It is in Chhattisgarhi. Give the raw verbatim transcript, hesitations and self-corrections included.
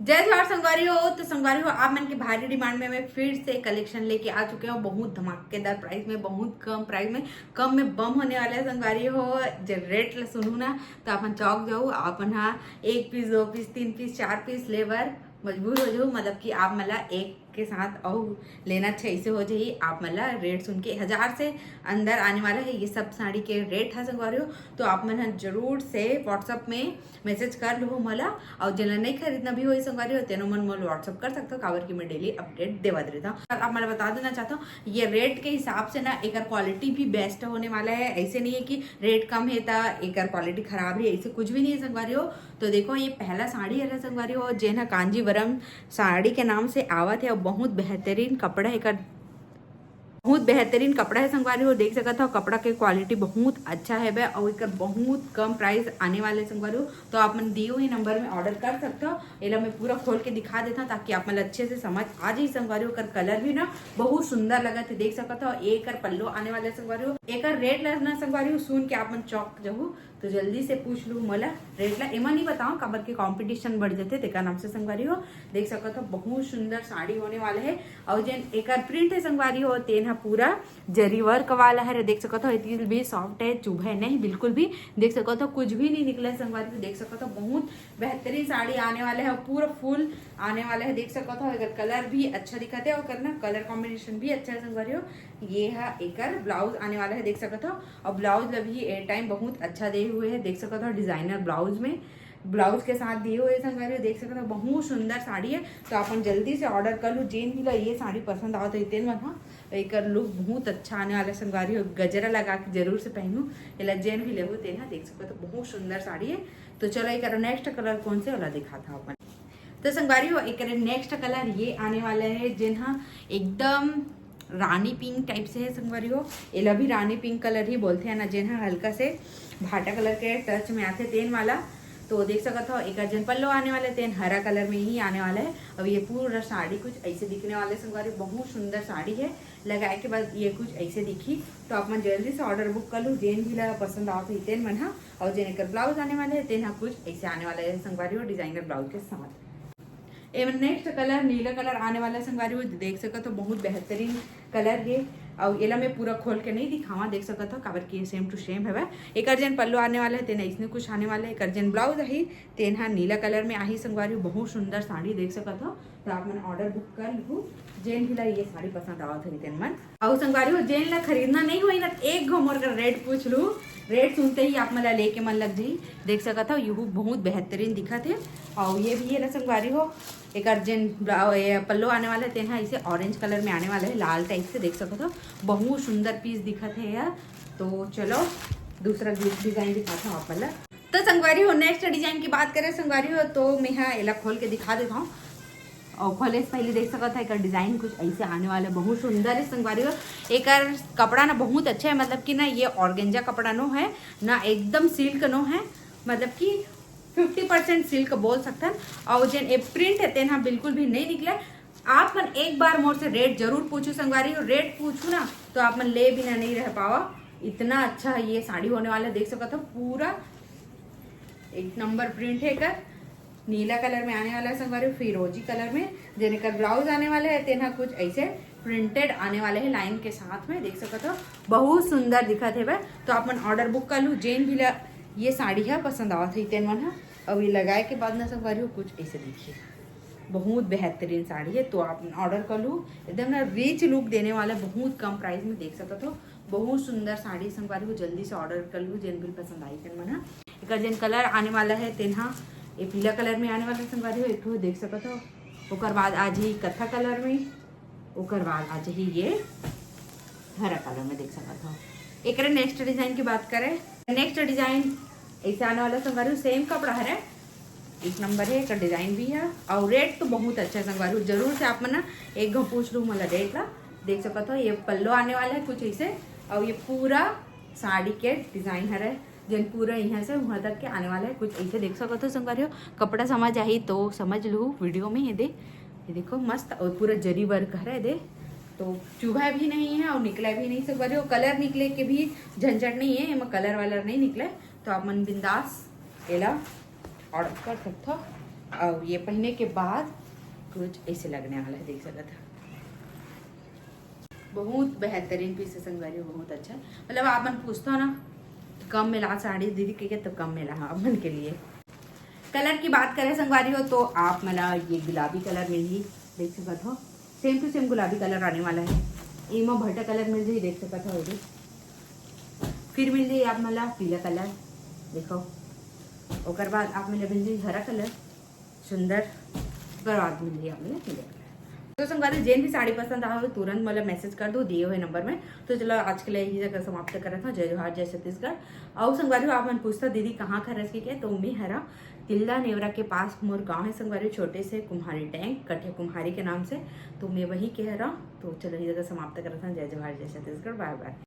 जय जोहार संगवारी हो। तो संगवारी हो, आप मन के भारी डिमांड में मैं फिर से कलेक्शन लेके आ चुके हूँ, बहुत धमाकेदार प्राइस में, बहुत कम प्राइस में, कम में बम होने वाले हैं संगवारी हो। जब रेट ला सुनू ना, तो आप मन चौंक जाऊ। आप मन हा एक पीस, दो पीस, तीन पीस, चार पीस लेबर मजबूर हो जाऊ, मतलब कि आप मन ला एक के साथ अउ लेना चाहिए, ऐसे हो जाही। आप मन ला रेट सुन के हजार से अंदर आने वाला है ये सब साड़ी के रेट है संगवारी हो। तो आप मन ह जरूर से WhatsApp में मैसेज कर लू मोला, और जेला नहीं खरीदना भी होई संगवारी हो, तेनो मन मोला WhatsApp कर सकते हो, काबर कि मैं डेली अपडेट देवत रहता हूँ। और आप मोला बता देना चाहता हूँ, ये रेट के हिसाब से ना एकर क्वालिटी भी बेस्ट होने वाला है। ऐसे नहीं है कि रेट कम है तो एकर क्वालिटी खराब है, ऐसे कुछ भी नहीं है संगवारी हो। तो देखो, ये पहला साड़ी है संगवारी हो, जेन ह कांजीवरम साड़ी के नाम से आवत है, और बहुत बेहतरीन कपड़ा है एकर, बहुत बेहतरीन कपड़ा है संगवारी हो। देख सकत हो, कपड़ा के क्वालिटी बहुत अच्छा है बे, और एकर बहुत कम प्राइस आने वाले संगवारी हो। तो आप मन दिए हुए नंबर में ऑर्डर कर सकते हो। एला मैं पूरा खोल के दिखा देता हूँ, ताकि आप मन अच्छे से समझ आ जाए संगवारी हो। एकर कलर भी ना बहुत सुंदर लगत है, देख सकत हो। एकर पल्लो आने वाले संगवारी हो, एकर रेट ला ना संगवारी हो, सुन के आप मन चौंक जाहू। तो जल्दी से पूछ लू मोला रेट ला। एमा नहीं बताओ, काबर के कंपटीशन बढ़ जाते, तेकर नाम से संगवारी हो। देख सकत हो, बहुत सुंदर साड़ी होने वाला है। और जेन एकर प्रिंट है संगवारी हो, तेन ह पूरा जरी वर्क वाला है। देख सकत हो, एती भी सॉफ्ट है, चुभे नहीं बिल्कुल भी। देख सकत हो, कुछ भी नहीं निकला है संगवारी हो। देख सकत हो, बहुत बेहतरीन साड़ी आने वाले है, पूरा फुल आने वाला है। देख सकत हो, एकर कलर भी अच्छा दिखत है और करना कलर कॉम्बिनेशन भी अच्छा है संगवारी हो। ये है एकर ब्लाउज आने वाला है, देख सकत हो। और ब्लाउज ला भी ए टाइम बहुत अच्छा दे हुए है, देख सकत हो, डिजाइनर ब्लाउज में, ब्लाउज के साथ दिए हुए संगवारी हो। देख सकत हो, बहुत सुंदर साड़ी है। तो आप मन जल्दी से ऑर्डर कर लू। जेन भी ला ये साड़ी पसंद आवत है, तेन मन हा एकर लुक बहुत अच्छा आने वाला संगवारी हो। गजरा लगा के जरूर से पहनू, एला जेन भी लेहू तेन हा। देख सकत हो, बहुत सुंदर साड़ी है। तो चलो, एकर नेक्स्ट कलर कौन से वाला दिखाता हूँ अपन। तो संगवारी हो, एकर नेक्स्ट कलर ये आने वाला है, जेन हा एकदम रानी पिंक टाइप से है संगवारी हो। एला भी रानी पिंक कलर ही बोलते हैं ना, जेन हा हल्का से भाटा कलर के टच में आथे, तेन वाला। तो देख सकत हो, एकर जेन पल्लो आने वाले, तेन हरा कलर में ही आने वाला है। अब ये पूरा साड़ी कुछ ऐसे दिखने वाले संगवारी, बहुत सुंदर साड़ी है। लगाए के बाद ये कुछ ऐसे दिखी। तो आप मन जल्दी से ऑर्डर बुक कर लू, जेन भी ला पसंद आवत है तेन मन हा। और जेन एकर ब्लाउज आने वाले है, तेन हा कुछ ऐसे आने वाला है संगवारी हो, डिजाइनर ब्लाउज के साथ। एम नेक्स्ट कलर नीला कलर आने वाला है संगवारी हो, देख सकत हो, बहुत बेहतरीन कलर है। और एला मैं पूरा खोल के नहीं दिखावा, देख सकत हो, काबर कि सेम टू सेम हवे। एकर जेन पल्लो आने वाला है, तेन ऐसने कुछ आने वाला है। एकर जेन ब्लाउज आही, तेन हा नीला कलर में आही संगवारी हो, बहुत सुंदर साड़ी, देख सकत हो। तो आप मन ऑर्डर बुक कर लू, जेन भी ला ये साड़ी पसंद आवत है तेन मन। और संगवारी हो, जेन ला खरीदना नहीं होई ना, एक घो मोर कर रेट पूछ लू, रेट सुनते ही आप मन ला लेके मन लग जाही। देख सकत हो, यहू बहुत बेहतरीन दिखत है। और ये भी है ना संगवारी हो, एकर जेन ब्ला-, ये पल्लो आने वाला है, तेन हा इसे ऑरेंज कलर में आने वाला है, लाल टाइप से, देख सकत हो, बहुत सुंदर पीस दिखत है यार। तो चलो, दूसरा डिजाइन दिखाता हूँ आप मन ला। तो संगवारी हो, नेक्स्ट डिजाइन की बात करें संगवारी हो, तो मैं हा एला खोल के दिखा देता हूँ। और खोले से पहले देख सकत हो, एकर डिजाइन कुछ ऐसे आने वाला है, बहुत सुंदर है संगवारी हो। एकर कपड़ा ना बहुत अच्छा है, मतलब कि ना ये ऑर्गेंजा कपड़ा नो है ना, एकदम सिल्क नो है, मतलब कि फिफ्टी परसेंट सिल्क बोल सकथन। और जेन ए प्रिंट है, तेन हा बिल्कुल भी नहीं निकले। आप मन एक बार मोर से रेट जरूर पूछू संगवारी हो, रेट पूछू ना तो आप मन ले बिना नहीं रह पावा, इतना अच्छा ये साड़ी होने वाला है। देख सकत हो, पूरा एक नंबर प्रिंट है एकर, नीला कलर में आने वाला है संगवारी हो, फिरोजी कलर में। जेन एकर ब्लाउज आने वाला है, तेन हा कुछ ऐसे प्रिंटेड आने वाले है लाइन के साथ में, देख सकत हो, बहुत सुंदर दिखत है। तो आप मन ऑर्डर बुक कर लू, जेन भी ला ये साड़ी है पसंद आवत है तेन मन हा। अब ये लगाए के बाद ना संगवारी हो, कुछ ऐसे दिखी, बहुत बेहतरीन साड़ी है। तो आप ऑर्डर कर लू, एकदम ना रिच लुक देने वाला, बहुत कम प्राइस में, देख सकत हो, बहुत सुंदर साड़ी संगवारी हो। जल्दी से ऑर्डर कर लू, जेन भी पसंद आई तेन मन हा। एकर जेन कलर आने वाला है, तेन हा ये पीला कलर में आने वाला है संगवारी हो, एक ठो देख सकत हो। ओकर बाद आ जाही कत्था कलर में, ओकर बाद आ जाही ये हरा कलर में, देख सकत हो। एकरे नेक्स्ट डिजाइन की बात करें, नेक्स्ट डिजाइन ऐसे आने वाला संगवारी हो, सेम कपड़ा हरे, एक नंबर है, एकर डिजाइन भी है और रेट तो बहुत अच्छा है संगवारी हो। जरूर से आप मन ना एक घो पूछ लू मोला रेट ला। देख सकत हो, ये पल्लो आने वाला है कुछ ऐसे, और ये पूरा साड़ी के डिजाइन हरे, जेन पूरा यहाँ से वहाँ तक के आने वाला है कुछ ऐसे, देख सकत हो संगवारी हो। कपड़ा समझ आही तो समझ लू वीडियो में। ये दे, ये देखो मस्त, और पूरा जरी वर्क हरे दे, तो चुभा भी नहीं है और निकला भी नहीं संगवारी हो। कलर निकले के भी झंझट नहीं है, एमा कलर वलर नहीं निकले, तो आप मन बिंदास एला ऑर्डर कर सकथो। और ये पहने के बाद कुछ ऐसे लगने वाला है, देख सकत है। बहुत बेहतरीन पीस है संगवारी, बहुत अच्छा। मतलब आप मन पूछता ना कम में ला साड़ी दीदी के, तो कम में ला आप मन के लिए। कलर की बात करें संगवारी हो तो आप मन ला ये गुलाबी कलर मिलही, देख सकत हो same to same गुलाबी कलर आने वाला है। एमा भटा कलर मिल जाही, देख सकत हो ये। फिर मिल जाही आप मन ला पीला कलर, देखो। ओकर बाद आप मन ला मिल जाही हरा कलर, सुंदर। ओकर बाद मिल जाही आप मन ला पीला कलर। तो संगवारी जेन भी साड़ी पसंद आवे तुरंत मोला मैसेज कर दो दिए हुए नंबर में। तो चलो आज के लिए यही जगह समाप्त करत हूँ। जय जोहार, जय छत्तीसगढ़। अउ संगवारी हो आप मन पूछता दीदी कहाँ के हरस के, तो मैं हरा तिल्दा नेवरा के पास मोर गांव है संगवारी, छोटे से कुम्हारी टैंक, कठिया कुम्हारी के नाम से। तो मैं वही के हरा। तो चलो यही जगह समाप्त करत हूँ। जय जोहार, जय छत्तीसगढ़, बाय बाय।